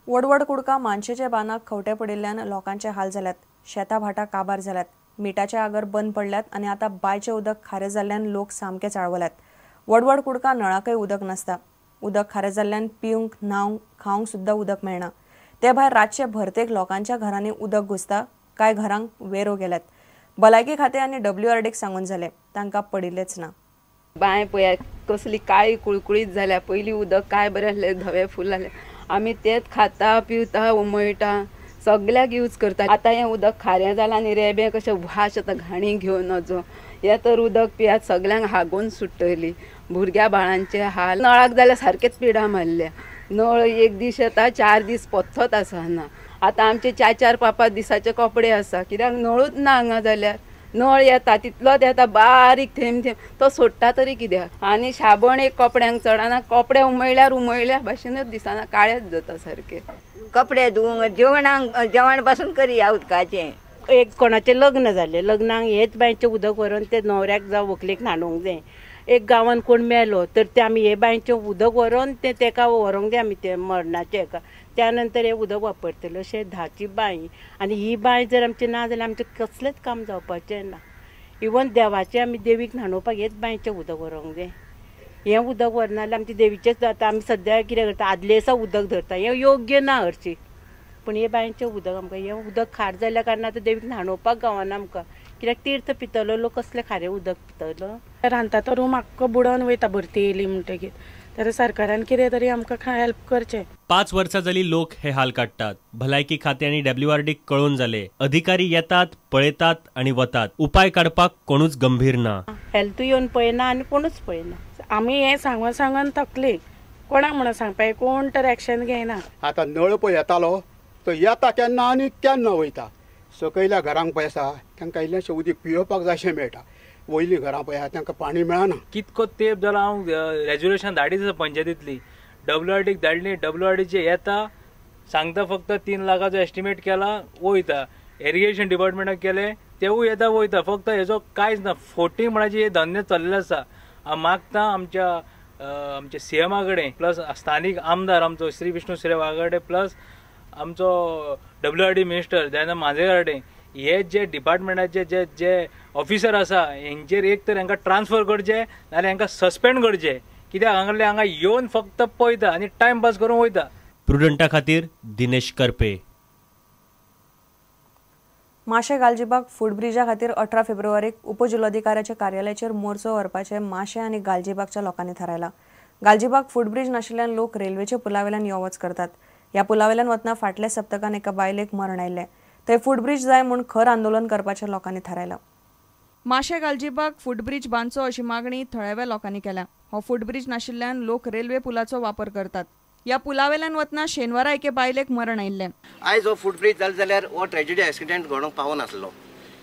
वडवड कुडका मानशेच्या बांदाक खवटे पडिल्ल्यान लोकांचे हाल जाल्यात. शेतां भाटां काबार जाल्यात. मिठाचे आगर बंद पडल्यात आनी आतां बांयचें उदक खारें जाल्ल्यान लोक सामके चाळवल्यात. वडवड कुडका नळाकय उदक नासता. उदक खारें जाल्ल्यान पिवंक, न्हावंक, खावंक सुद्दां उदक मेळना. ते भायर रातचे भरतेक लोकांच्या घरांनी उदक घुसता. कांय घरांक वेरो गेल्यात. भलायकी खातें आनी डब्ल्यूआरडीक सांगून जालें, तांकां पडिल्लेंच ना. बांय पळयात कसली काळी कुळकुळीत जाल्या. पयलीं उदक काय बरें आसलें, धवें फूल आसलें. आमी तेंच खाता पिवता, उमळटा, सगळ्याक यूज करता. आतां हें उदक खारें जालां आनी रेबें कशें वास येता, घाणी घेवन नजो. हें तर उदक पियात सगळ्यांक हागोवन सुट्टली. भुरग्या बाळांचे हाल. नळाक जाल्यार सारकेच पिडा मारल्या. नळ एक दीस येता, 4 दीस पत्थोच आसना. आतां आमचे 4 4 5 5 दिसाचे कपडे आसा, कित्याक नळूच ना हांगा. जाल्यार नळ येता तितलोच येता, बारीक थेंब थेंब, तो सोडटा तरी कित्याक. आनी साबण एक कपड्यांक चडना. कपडे उमळल्यार उमळल्या भाशेनच दिसना, काळेच जाता सारके. कपडे धुवंक, जेवणाक जेवण पासून करी उदकाचें. एक कोणाचें लग्न जालें, लग्नाक हेच बांयचें उदक व्हरून ते न्हवऱ्याक जावं व्हंकलेक न्हाणोवंक जाय. एक गांवान कोण मेलो तर ते आमी हे बांयचें उदक व्हरून ते तेका व्हरोंक जाय आमी ते मरणाचें हेका. त्या नंतर हें उदक वापरतले. अशें 10ची बांय आनी ही बांय जर आमची ना जाल्यार आमचें कसलेंच काम जावपाचें ना. इवन देवाचें आमी देवीक न्हाणोवपाक हेच बांयचें उदक व्हरोंक जाय. हें उदक व्हरना जाल्यार आमचें देवीचेंच जाता. आमी सद्या कितें करता, आदले दिसा उदक धरता, हें योग्य ना हरशीं. पूण हे बांयचें उदक आमकां, हें उदक खार जाल्ल्या कारणान आतां देवीक न्हाणोवपाक गावना आमकां. कित्याक तीर्थ पितलो लोक कसलें खारें उदक पितलो. रांदता तो रूम आख्खो बुडोवन वयता भरती येयली म्हणटकीर. तर सरकारान कितें तरी आमकां हेल्प करचें. 5 वर्सां जाली लोक हे हाल काडटात. भलायकी खातें आनी डब्ल्यूआरडीक कळोवन जाले. अधिकारी येतात, पळयतात आनी वतात. उपाय काडपाक कोणूच गंभीर ना. हेल्थूय येवन पळयना आनी कोणूच पळयना. आमी हें सांगून सांगून थकली. कोणाक म्हणून सांगपाक, कोण तर एक्शन घेयना. आतां नळ पळय येतालो तो येता केन्ना आनी केन्ना वयता. सकयल्या घरांक पळय आसा तांकां इल्लेंशें उदीक पियोवपाक जायशें मेळटा. वयलीं घरां पळय आसा तांकां पाणी मेळना. कितको तेंप जाला हांव रेजोल्युशन धाडीत आसा पंचायतींतली, डब्ल्यूआरडीक धाडली. डब्ल्यूआरडीचे येता सांगता फक्त 3 लाखाचो एस्टिमेट केला, वयता. इरिगेशन डिपार्टमेंटाक केलें, तेवूय येता वयता. फक्त हेजो कांयच ना. फोटींग म्हणाचे हे धंदे चल्लेले आसा. हांव मागता आमच्या आमच्या सीएमा कडेन, प्लस स्थानीक आमदार आमचो श्री विष्णू श्री वाघाडे, प्लस आमचो डब्ल्यूआरडी मिनिस्टर दयानंद मांद्रेकार कडेन, हे जे डिपार्टमेंटाचे जे जे ऑफिसर आसा हेंचेर एक तर हांकां ट्रान्सफर करचें, नाजाल्यार हांकां सस्पेंड करचें. कित्याक हांगासरले हांगा येवन फक्त पळयता आनी टायमपास करून वयता. प्रुडंटा खातीर दिनेश करपे. माशें गालजीबाग फुटब्रिजा खातीर 18 फेब्रुवारीक उपजिल्लोधिकाऱ्याच्या कार्यालयाचेर मोर्चो व्हरपाचें माशें आनी गालजीबागच्या लोकांनी थारायलां. गालजीबाग फुटब्रिज नाशिल्ल्यान लोक रेल्वेच्या पुलावेल्यान यो वच करतात. ह्या पुलावेल्यान वतना फाटल्या सप्तकान एका बायलेक मरण आयिल्लें. थंय फुटब्रिज जाय म्हूण खर आंदोलन करपाचें लोकांनी थारायलां. माशें गालजीबाग फुटब्रिज बांदचो अशी मागणी थळाव्या लोकांनी केल्या. हो फुटब्रिज नाशिल्ल्यान लोक रेल्वे पुलाचो वापर करतात. ह्या पुलावेल्यान वतना शेनवारा एके बायलेक मरण आयिल्लें. आयज हो फुटब्रिज जालो जाल्यार हो ट्रेजिडी एक्सिडेंट घडोवंक पावनासलो.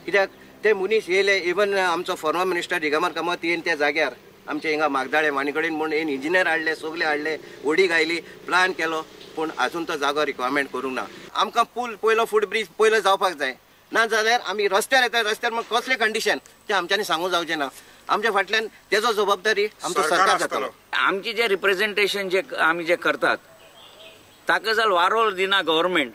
कित्याक ते मनीस येयले, इवन आमचो फॉर्मर मिनिस्टर दिगंबर कामत येवन त्या जाग्यार आमचे हिंगा मागदाळे वाणी कडेन म्हूण येवन इंजिनियर हाडले, सगळे हाडले, उडी घायली, प्लान केलो, पूण आजून तो जागो रिक्वायरमेंट करूंक ना. आमकां पूल पयलो फुटब्रिज पयलो जावपाक जाय, ना जाल्यार आमी रस्त्यार येता, रस्त्यार मग कसलें कंडिशन तें आमच्यांनी सांगूंक जावचें ना. आमच्या फाटल्यान तेजो जबाबदारी आमचो सरकार जातलो. आमची जे रिप्रेझेंटेशन जे आमी जे करतात ताका जर वारोल दिना गव्हर्मेंट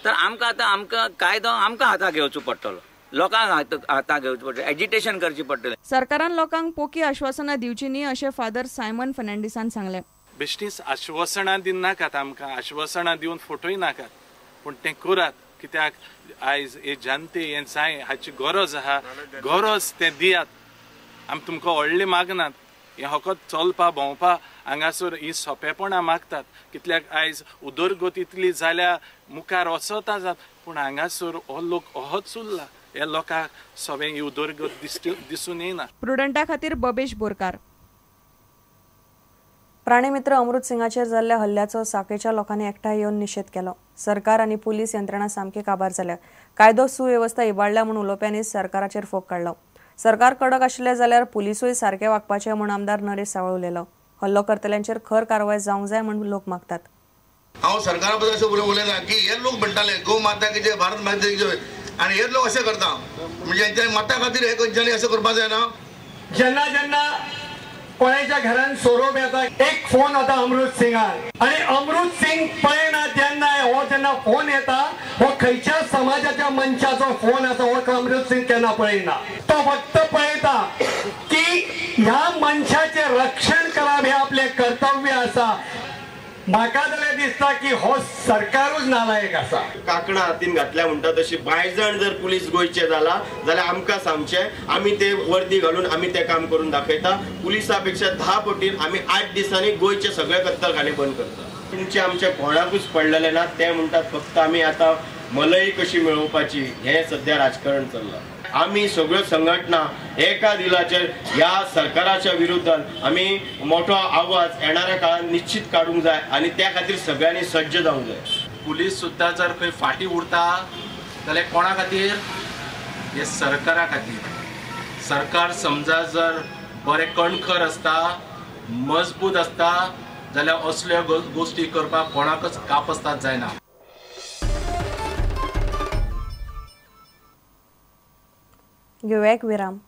तर आमकां आतां आमकां कायदो आमकां हाताक घेवचो पडटलो, लोकांक हाताक घेवचो पडटलें, एजिटेशन करचें पडटलें. सरकारान लोकांक पोकी आश्वासनां दिवची न्ही अशें फादर सायमन फर्नांडीसान सांगलें. बेश्टीच आश्वासनां दिनाकात, आमकां आश्वासनां दिवन फोटोय नाकात, पूण तें करात. कित्याक आयज हे जनते हें जाय, हाची गरज आहा, गरज तें दियात. आमी तुमकां व्हडलें मागनात, हें फकत चलपा भोंवपा हांगासर ही सोंपेपणां मागतात. कित्याक आयज उदरगत इतली जाल्या, मुखार वचता जात, पूण हांगासर हो लोक अहोच उरला. ह्या लोकांक सगळें ही उदरगत दिसून येना. प्रुडंटा खातीर बबेश बोरकार. प्राणीमित्र अमृत सिंगाचेर जाल्ल्या हल्ल्याचो साकेच्या लोकांनी एकठांय येवन निशेध केलो. सरकार आनी पुलीस यंत्रणा सामकी काबार जाल्या. कायदो सुवेवस्था इबाडल्या म्हूण उलोवप्यांनी सरकाराचेर फोग काडलो. सरकार कडक आशिल्लें जाल्यार पुलिसूय सारके वागपाचे म्हूण आमदार नरेश सावळ उलयलो. हल्लो करतल्यांचेर खर कारवाय जावंक जाय म्हूण लोक मागतात. हांव सरकारा बद्दल अशें उलयता की हे लोक म्हणटाले गो माता की जय, भारत माता की जय, आनी हे लोक अशें करता म्हणजे हेंच्या मता खातीर हे खंयच्यानी अशें करपाक जायना. जेन्ना जेन्ना कोणाच्या घरान सोरोप येता, एक फोन येता अमृत सिंगाक आनी अमृत सिंग पळयना तेन्ना हो जेन्ना फोन येता हो खंयच्या समाजाच्या मनशाचो फोन आसा हो अमृत सिंग केन्ना पळयना. तो फक्त पळयता की ह्या मनशाचें रक्षण करप हें आपलें कर्तव्य आसा. म्हाका जाल्यार दिसता की हो सरकारूच नालायक आसा. काकणां हातीन घातल्या म्हणटा तशी बायजण जर पुलीस गोंयचे जाला जाल्यार आमकां सांगचें, आमी ते वर्दी घालून आमी तें काम करून दाखयता. पुलिसा पेक्षा 10 पटीन आमी 8 दिसांनी गोंयचे सगळे कत्तलखाने बंद करता. तुमचे आमचे कोणाकूच पडलेले ना, ते म्हणटात फक्त आमी आतां मलई कशी मेळोवपाची हें सद्या राजकारण चल्लां. आमी सगळ्यो संघटना एका दिलाचेर ह्या सरकाराच्या विरुद्धान आमी मोठो आवाज येणाऱ्या काळात निश्चित काडूंक जाय आनी त्या खातीर सगळ्यांनी सज्ज जावंक जाय. पुलीस सुद्दां जर खंय फाटीं उरता जाल्यार कोणा खातीर? हे सरकारा खातीर. सरकार समजा जर बरें कणखर आसता, मजबूत आसता जाल्यार असल्यो गोश्टी करपाक कोणाकच कापस्ताद जायना. घेवया एक विराम.